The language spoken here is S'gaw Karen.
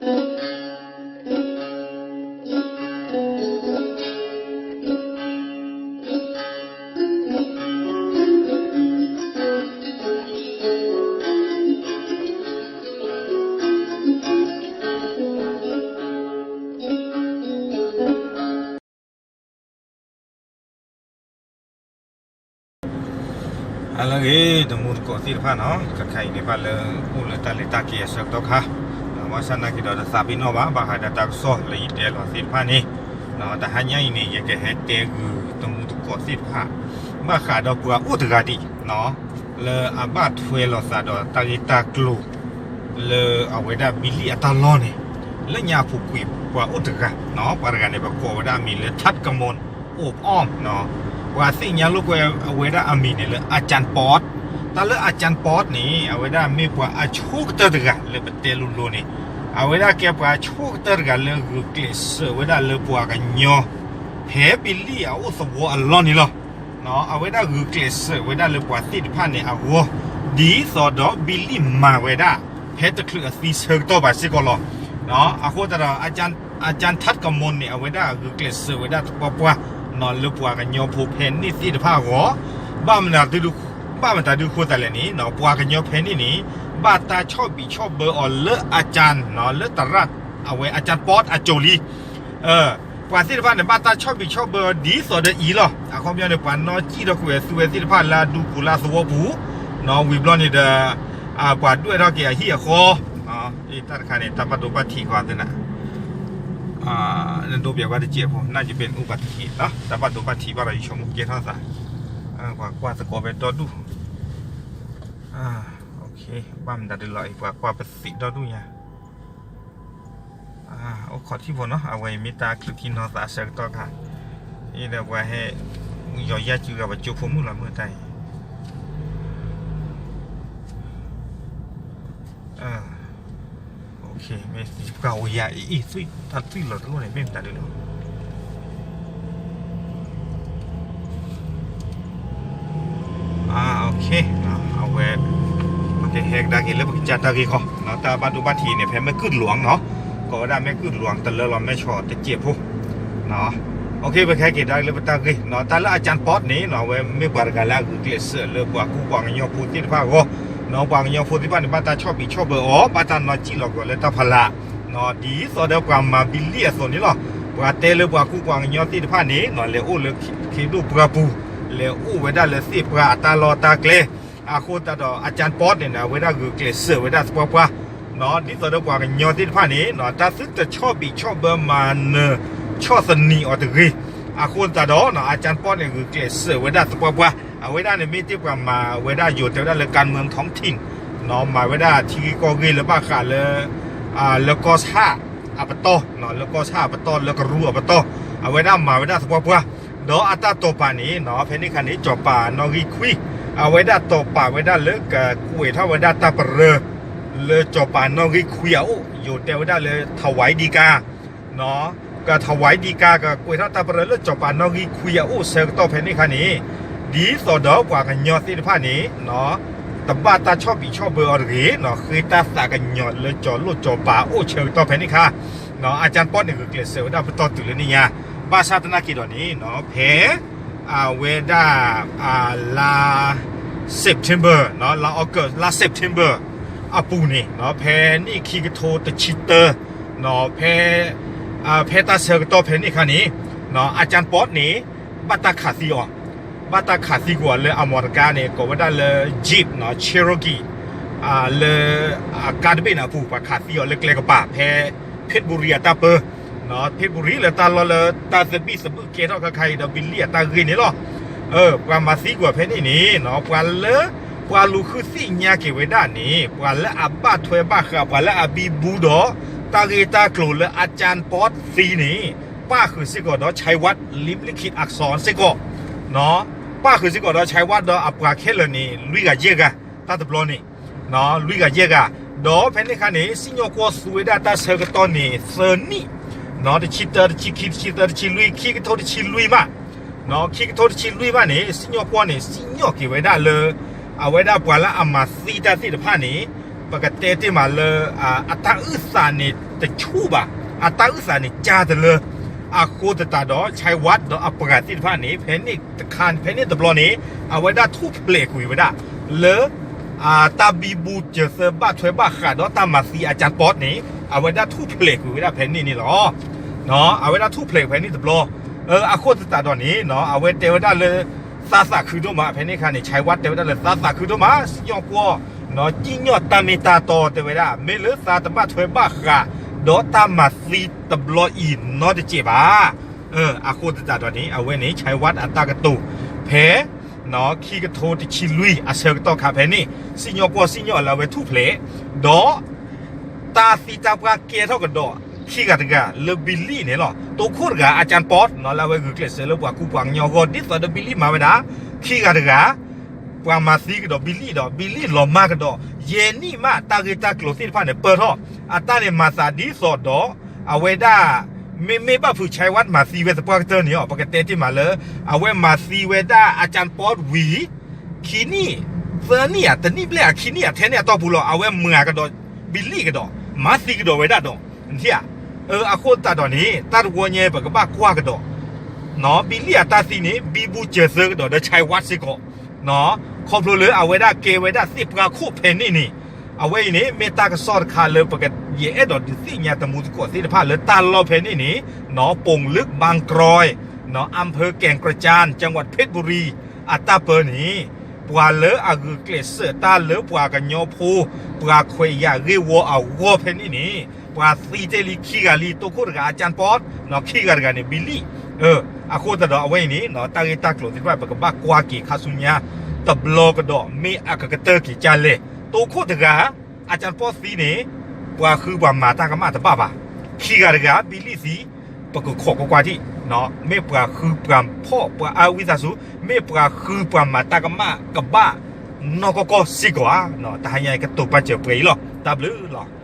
အလၢဂ့ၤ တမူတကိးသ့ၣ်တဖၣ်နီၤ, ခဲခါအံၤန့ၣ် ဘၣ်လၢအိၣ်လၢတၢ်လဲၤတၢ်က့ၤအဆၢကတီၢ်ခါ, ဘၣ်ဆၣ်သနာ်က့ဒီးတသးပ့ၤနီၣ်ဘၣ်, ဘၣ်ဃးဒီးတၢ်ကစီၣ်လၢယတဲလီၤသ့ၣ်တဖၣ်န့ၣ်, တဟါညါအံၤန့ၣ် ယကဟဲတဲဂုာ်တမူတကိးသ့ၣ်တဖၣ်, ဘၣ်ဃးဒီးပှၤအိၣ်တဂၤဒံး လၢအဘၣ်ထွဲလိာ်သးဒီးတၢ်ဂ့ၢ်တၢ်ကျိၤ လၢအဝဲဒၣ်ဘံလံၣ်အတၢ်လီၢ်န့ၣ်, လၢညါအပူၤကွံာ်ပှၤအိၣ်တဂၤ, ပှၤတဂၤန့ၣ် ပကိးဝဲဒၣ်အမံၤလၢ Tat Kamon အိၣ်အီၣ်, ပှၤသ့ၣ်ညါလိာ်ကွဲအဝဲဒၣ်အမံၤန့ၣ်လၢ အကၠၣ်ပီး, တၢ်လၢအကၠၣ်ပီးန့ၣ် အဝဲဒၣ်မ့ၢ်ပှၤအဆိကတၢၢ်တဂၤလၢပတဲလိၤလိၤန့ၣ်, အဝဲဒၣ်ကဲပှၤဆိကတၢၢ်တဂၤလၢဂုာ်ကျဲးစၢးဝဲဒၣ်လၢပှၤကညီ ဖဲဘံလံၣ်အအိၣ်သဝီအလီၢ်န့ၣ်လီၤ. အဝဲဒၣ်ဂုာ်ကျဲးစၢးဝဲဒၣ်လၢပှၤသ့ၣ်တဖၣ်န့ၣ်အဂီၢ်, ဒ်သိးဒီးဘံလံၣ်မၤဝဲဒၣ် ဖဲတချုးအသံဆၢကတီၢ်ဘၣ်စ့ၢ်ကီးလီၤ. အဃိသတးဒီး အကၠၣ် Tat Kamon န့ၣ် အဝဲဒၣ်ဂုာ်ကျဲးစၢးဝဲဒၣ်သပှၢ်ပှၢ် လၢပှၤကညီဖိဖဲန့ၣ်သ့ၣ်တဖၣ်အဂီၢ်, ဘၣ်မနုၤ ဘၣ်မတၤဒုးဃိသးလဲၣ်န့ၣ် ပှၤကညီဖဲန့ၣ်န့ၣ် ဘၣ်တၢ်ဆီၣ်ဘံးဆီၣ်ဘၢအီၤလၢအကၠၣ် လၢတရၣ် အဝဲအကၠၣ်ပီးအစိၤလံ ပှၤသ့ၣ်တဖၣ်န့ၣ် ဘၣ်တၢ်ဆီၣ်ဘံးဆီၣ်ဘၢအီၤဒ်သိးဒီးအံၤလီၤ. အခီပညီန့ၣ် ပှၤနီၣ်စံၣ်ထီၣ်ကွံာ်အသုဝဲသ့ၣ်တဖၣ်လၢအဒူပူၤလၢအသဝီပူၤ, ဝံၤဘျီန့ၣ်ဒီး ပှၤဒွဲၣ်ထီၣ်က့ၤအဟံၣ်အဃီ, တၢ်တခါန့ၣ် တၢ်ဘၣ်ဒိဘၣ်ထံးဃီသ့ၣ်နၤ, နဒိပျဲၤကွၢ်တစဲးဖိ နၢ်ယပ့ၤနအူဘၣ်တဟ့ၣ်နီၤ, တၢ်ဘၣ်ဒိဘၣ်ထံးဘၣ်ဒီးယဆိကမိၣ်ကဲထီၣ်သး, ပှၤကွၢ်သကိးဖဲဒီဒူၣ်, ဘၣ်မတၤဒုးလီၤအံၤ ပှၤကွၢ်ပသံးဒီဒူၣ်ညါ အိၣ်ခိးထံၣ်ဖိနီၤ, အဝဲအံၤမ့ၢ်တၢ်ချုးထံနီၤသးအဆၢကတီၢ်ခါ, အံၤဒီးပှၤဟဲ ယီၤယၢ်စုဂၤပှၤကၠိဖိမုၣ်လီၤမုၢ်တၢ်အံၤ, မ့ၢ်သံပှၢ်ဝဲယၤအံၤ အံၤ တၢ်သွံၣ်လီၤတလိၣ်န့ၣ် မ့ၢ်မတၤဒုးလီၤ အဝဲ ပကဟဲကဒါက့ၤလၢပကစၢ်တၢ်ဂ့ၢ်ခီ, တၢ်ဘၣ်ဒိဘၣ်ထံးန့ၣ် ဖဲမဲကုၢ်လွံၢ်နီၤ, ကိးဝဲဒၣ်မဲကုၢ်လွံၢ် တလၢလီၤမဲဆီၣ်တစဲးဖိ, ပကဟဲက့ၤဒါလၢပတၢ်ဂ့ၢ်, တၢ်လၢအကၠၣ်ပီးန့ၣ် အဝဲမ့ၢ်ပှၤတဂၤလၢအဂုာ်ကျဲးစၢးလၢပှၤကူပှၤကညီဖိသ့ၣ်တဖၣ်အဂီၢ်, ပှၤကညီဖိသ့ၣ်တဖၣ်န့ၣ် ဘၣ်တၢ်ဆီၣ်ဘံးဆီၣ်ဘၢအီၤ ဘၣ်တၢ်နီၣ်စံၣ်လီၤကီးလၢတၢ်ဖးလၢ် ဒ်သိးဒီးပှၤမၤဘံလံၣ်အသိးန့ၣ်လီၤ. ပှၤတဲလၢပှၤကူပှၤကညီသ့ၣ်တဖၣ်န့ၣ် လဲၤအိၣ်လၢခ့ဒိၣ်ပှၢ်ပူၤ, လဲၤအိၣ်ဝဲဒၣ်လၢသ့ၣ်ပှၢ်အတၢ်လီၢ်တၢ်ကျဲ, အဃိသတးဒီး အကၠၣ်ပီးန့ၣ် အဝဲဒၣ်ဂုာ်ကျဲးစၢးဝဲဒၣ်သပှၢ်ပှၢ်, ဒ်သိးဒီးပှၤကညီသ့ၣ်တဖၣ်န့ၣ် တၢ်သုတဆီၣ်ဘံးဆီၣ်ဘၢမၤနၢၤဆီၣ်သနံးအီၤတဂ့ၤ, အဃိသတးဒီး အကၠၣ်ပီးန့ၣ် ဂုာ်ကျဲးစၢးဝဲဒၣ်သပှၢ်ပှၢ်, အဝဲဒၣ်န့ၣ်မ့ၢ်တ့ၢ်ပှၤမၤဝဲဒၣ်ယိၤတဲဝဲဒၣ်လၢ การเมืองท้องถิ่น မၤဝဲဒၣ်ထံဂ့ၢ်ကီၢ်ဂ့ၢ်လၢဘၣ်ဃးလၢ လၢကီၢ်ဆၣ်အပတီၢ်, လၢကီၢ်ဆၣ်အပတီၢ် လၢကရူၢ်အပတီၢ်, အဝဲဒၣ်မၤဝဲဒၣ်သပှၢ်ပှၢ်, ဒီးအတၢ်တိာ်ပာ်န့ၣ် ဖဲန့ၣ်ခါန့ၣ် စီၤပၤနီၣ်ဂံၢ်ခွံ, အဝဲဒၣ်တိာ်ပာ်ဝဲဒၣ်လၢကကွဲးထီၣ်ဝဲဒၣ်တၢ်ပရၢ လၢစီၤပၤနီၣ်ဂံၢ်ခွံအအိၣ်, ယိၤတဲဝဲဒၣ်လၢ ถวายฎีกา က ถวายฎีกา ကကွဲးထီၣ်တၢ်ပရၢလၢစီၤပၤနီၣ်ဂံၢ်ခွံအအိၣ်ဆၢကတီၢ်ဖဲန့ၣ်ခါန့ၣ်, ဒ်သိးဒီးပှၤကညီသ့ၣ်တဖၣ်န့ၣ် တဘၣ်တၢ်ဆီၣ်ဘံးဆီၣ်ဘၢအီၤတဂ့ၤ, ဃ့တၢ်သးကညီၤလၢစီၤလိၣ်စီၤပၤအိၣ်ဆၢကတီၢ်ဖဲန့ၣ်ခါ, အကၠၣ်ပီးန့ၣ် ဂုာ်ကျဲးစၢးဝဲဒၣ်ပတီၢ်တုၤလၢန့ၣ်ညါ, ဘၣ်ဆၣ်သနာ်က့ဒီးန့ၣ် ဖဲ အဝဲဒၣ် လါ September လါ August လါ September အပူၤန့ၣ် ဖဲန့ၣ်ခံကထိတဆံတၢ ဖဲ ဖဲတၢ်ဆၢကတီၢ်ဖဲန့ၣ်ခါန့ၣ် အကၠၣ်ပီးန့ၣ် ဘၣ်တၢ်ခးသံအီၤ, ဘၣ်တၢ်ခးသံကွံာ်အီၤလၢအမီတကါန့ၣ် ကိးဝဲဒၣ်လၢ Jeep Cherokee လၢ အကါတဘ့ၣ်န့ၣ်အပူၤ ပှၤခးသံအီၤလၢကျဲကပၤ ဖဲ เพชรบุรี အတၢ်ပၢ เพชรบุรี လၢတၢ်လီၢ်လၢတၢ်သဘံၣ်သဘုၣ်ကဲထီၣ်ခဲခါအံၤဒီး ဘံလံၣ်အတၢ်ဂ့ၢ်န့ၣ်လီၤ. ပှၤမၤသံကွံာ်ဖဲန့ၣ်န့ၣ် ပှၤလၢ ပှၤလူၤဃုသ့ၣ်ညါက့ၤဝဲဒၣ်န့ၣ် ပှၤလၢအဘၣ်ထွဲဘၣ်ဃး ပှၤလၢအဘံဘူဒီး တၢ်ဂ့ၢ်တၢ်ကျိၤလၢအကၠၣ်ပီးသံန့ၣ် ပၣ်ဃုာ်စ့ၢ်ကီးဒီး ชัยวัฒน์ ลิ้มลิขิตอักษร စ့ၢ်ကီး ပၣ်ဃုာ်စ့ၢ်ကီးဒီး ชัยวัฒน์ ဒီးအပှၤခဲလၢာ်န့ၣ် လွံၢ်ဂၤယဲၢ်ဂၤ တၢ်တဘျီန့ၣ် လွံၢ်ဂၤယဲၢ်ဂၤ, ဒီးဖဲန့ၣ်ခါန့ၣ် စံၣ်ညီၣ်ကွီၢ်သူဝဲဒၣ်တၢ်ဆၢကတီၢ်န့ၣ် သၢနံၣ်, တဆံတၢ တဆံခံ တဆံသၢ တဆံလွံၢ် ခံကထိတဆံလွံၢ်ဘၣ်, ခံကထိတဆံလွံၢ်ဘၣ်န့ၣ် စံၣ်ညီၣ်ကွီၢ်န့ၣ် စံၣ်ညီၣ်က့ၤဝဲဒၣ်လၢ အဝဲဒၣ်ပှၤလၢအမၤသံတၢ်သ့ၣ်တဖၣ်န့ၣ် ပကတဲတ့ၢ်မးလၢ အတၢ်အုၣ်သးန့ၣ်တဆူၣ်ဘၣ်, အတၢ်အုၣ်သးန့ၣ်ကၢ်တလၢ, အဃိသတးဒီး ဆဲးဝးဒီးအပှၤသ့ၣ်တဖၣ်န့ၣ် ဖဲန့ၣ်တခါ ဖဲန့ၣ်တဘျီန့ၣ် အဝဲဒၣ်ထူၣ်ဖျဲးကွံာ်ဝဲဒၣ် လၢ တၢ်ဘံဘူစၢၤသၢဘၣ်ထွဲဘၣ်ဃးဒီးတၢ်မၤသံအကၠၢ်ပီၣ်န့ၣ် အဝဲဒၣ်ထူၣ်ဖျဲးကွံာ်ဝဲဒၣ်ဖဲန့ၣ်န့ၣ်လီၤ. အဝဲဒၣ်ထူၣ်ဖျဲးဖဲန့ၣ်တဘျီ, အဃိသတးဒီးန့ၣ် အဝဲတဲဝဲဒၣ်လၢ သးသးခုဒိၣ်မး ဖဲန့ၣ်အခါန့ၣ် ဆဲးဝးတဲဝဲဒၣ်လၢသးသးခုဒိၣ်မး စံၣ်ညီၣ်ကွီၢ် စံၣ်ညီၣ်တၢ်မ့ၢ်တၢ်တီတဲဝဲဒၣ် မ့ၢ်လၢသးတဘၣ်ထွဲဘၣ်ဃး ဒီးတၢ်မၤသံတဘျီအံၤနီတစဲးဘၣ်. အဃိသတးဒီးန့ၣ် အဝဲန့ၣ် ဆဲးဝးအတၢ်ကတိၤ ဖဲ ခံကထိတဆံလွံၢ်အဆၢကတီၢ်ခါဖဲန့ၣ် စံၣ်ညီၣ်ကွီၢ်စံၣ်ညီၣ်လၢအဝဲထူၣ်ဖျဲး, ဒီး တၢ်သံတၢ်ပှၢ်ကဲထီၣ်ကဒီး ခံဂၤတဂၤလၢဘံလံၣ်န့ၣ်လီၤ. တိခိၣ်တဂၤ အကၠၢ်ပီၣ် လၢအဝဲဂုာ်ကျဲးစၢးလၢပှၤကူပှၤကညီအဂီၢ် ဒ်သိးဒီးဘံလံၣ်မၤဝဲဒၣ် ခံဂၤတဂၤ ပှၤမၤသံကဒီးဘံလံၣ်ဒီး ဘံလံၣ်လီၤမၢ်ကဒီး ယဲၢ်နံၣ်မး တၢ်ဂ့ၢ်တၢ်ကျိၤသ့ၣ်တဖၣ်န့ၣ် ပၢၢ်ထီၣ် အတၢ်န့ၣ်မၤသးဒ်သိးဒီး အဝဲဒၣ် မ့မ့ၢ်ဘၣ်ဖုး ဆဲးဝးမၤသံဝဲသပှၢ်ကတၢၢ်န့ၣ် ပကတဲတ့ၢ်မးလၢ အဝဲမၤသံဝဲဒၣ်အကၠၢ်ပီၣ်ဝံၤ ခံနံၣ် သၢနံၣ်ဧါ တနံၣ်ဘျဲၣ်ဧါ ခံနံၣ်ဧါ ထဲန့ၣ်အတီၢ်ပူၤလီၤ အဝဲမၤကဒီး ဘံလံၣ်ကဒီး မၤသံကဒီးဝဲဒၣ်ဒီး နထံၣ်ဧါ. အဃိသတးဒီးန့ၣ် တၢ်တဝီညါ ပကဘၣ်ကွၢ်ကဒီး ဘံလံၣ်အတၢ်သံန့ၣ် ဘံဘူစၢၤသၢကဒီးဒီးဆဲးဝးစ့ၢ်ကီး ခီဖျိလၢအဝဲဒၣ်ကဲဝဲဒၣ်သ့ၣ်ပှၢ်ခိၣ်ဖဲန့ၣ်န့ၣ် အဝဲအံၤန့ၣ် မ့ၢ်တၢ်ကစီၣ်တခါလၢပက ယအဲၣ်ဒိးဒုးသ့ၣ်ညါတမူသကိးသ့ၣ်တဖၣ်လၢတၢ်လီၢ်ဖဲန့ၣ်န့ၣ် ပိာ်လုၢ်ဘၢၣ်ကြွဲး အၣ်ဖၢၣ်ကဲၣ်ကြၢ် ကၠၢၣ်ဝးဖ့းဘူရံ အတၢ်ပၢန့ၣ် ပှၤလၢအဂုာ်ကျဲးစၢးတၢ်လၢပှၤကညီဖိ ပှၤခွဲးယာ်ဂ့ၢ်ဝီအဂီၢ်ဖဲန့ၣ်န့ၣ် ပှၤသံတ့ၢ်လံခံဂၤလံ တိခိၣ်တဂၤ အကၠၢ်ပီၣ် ခံဂၤတဂၤန့ၣ် ဘံလံၣ် အဃိသတးဒီးအဝဲအံၤန့ၣ် တၢ်ဂ့ၢ်တၢ်ကျိၤသ့ၣ်တဖၣ် ပကဘၣ်ကွၢ်က့ၤခါဆူညါ တဘျီကဒီး မ့ၢ်အကကတၢၢ်က့ၤကၢ်လဲၣ်. တိခိၣ်တဂၤ အကၠၢ်ပီၣ်သံန့ၣ် ပှၤဃုပှၤမၤတၢ်ကမၣ်တဘၣ်ဘၣ်. ခံဂၤတဂၤ ဘံလံၣ်သံ ပကခိးကွၢ်ကွၢ်ထံၣ် မ့ၢ်ပှၤဃုပှၤဖီၣ်ပှၤအါဝံသးစူၤ မ့ၢ်ပှၤဃုပှၤမၤတၢ်ကမၣ်ကဘၣ်နီၢ်ကီၢ်ကီၢ်စ့ၢ်ကီးဧါ. တဟါညါအံၤကတိၤပာ်စၢၤပှဲၤအံၤလီၤ. တၢ်ဘျုးလီၤ.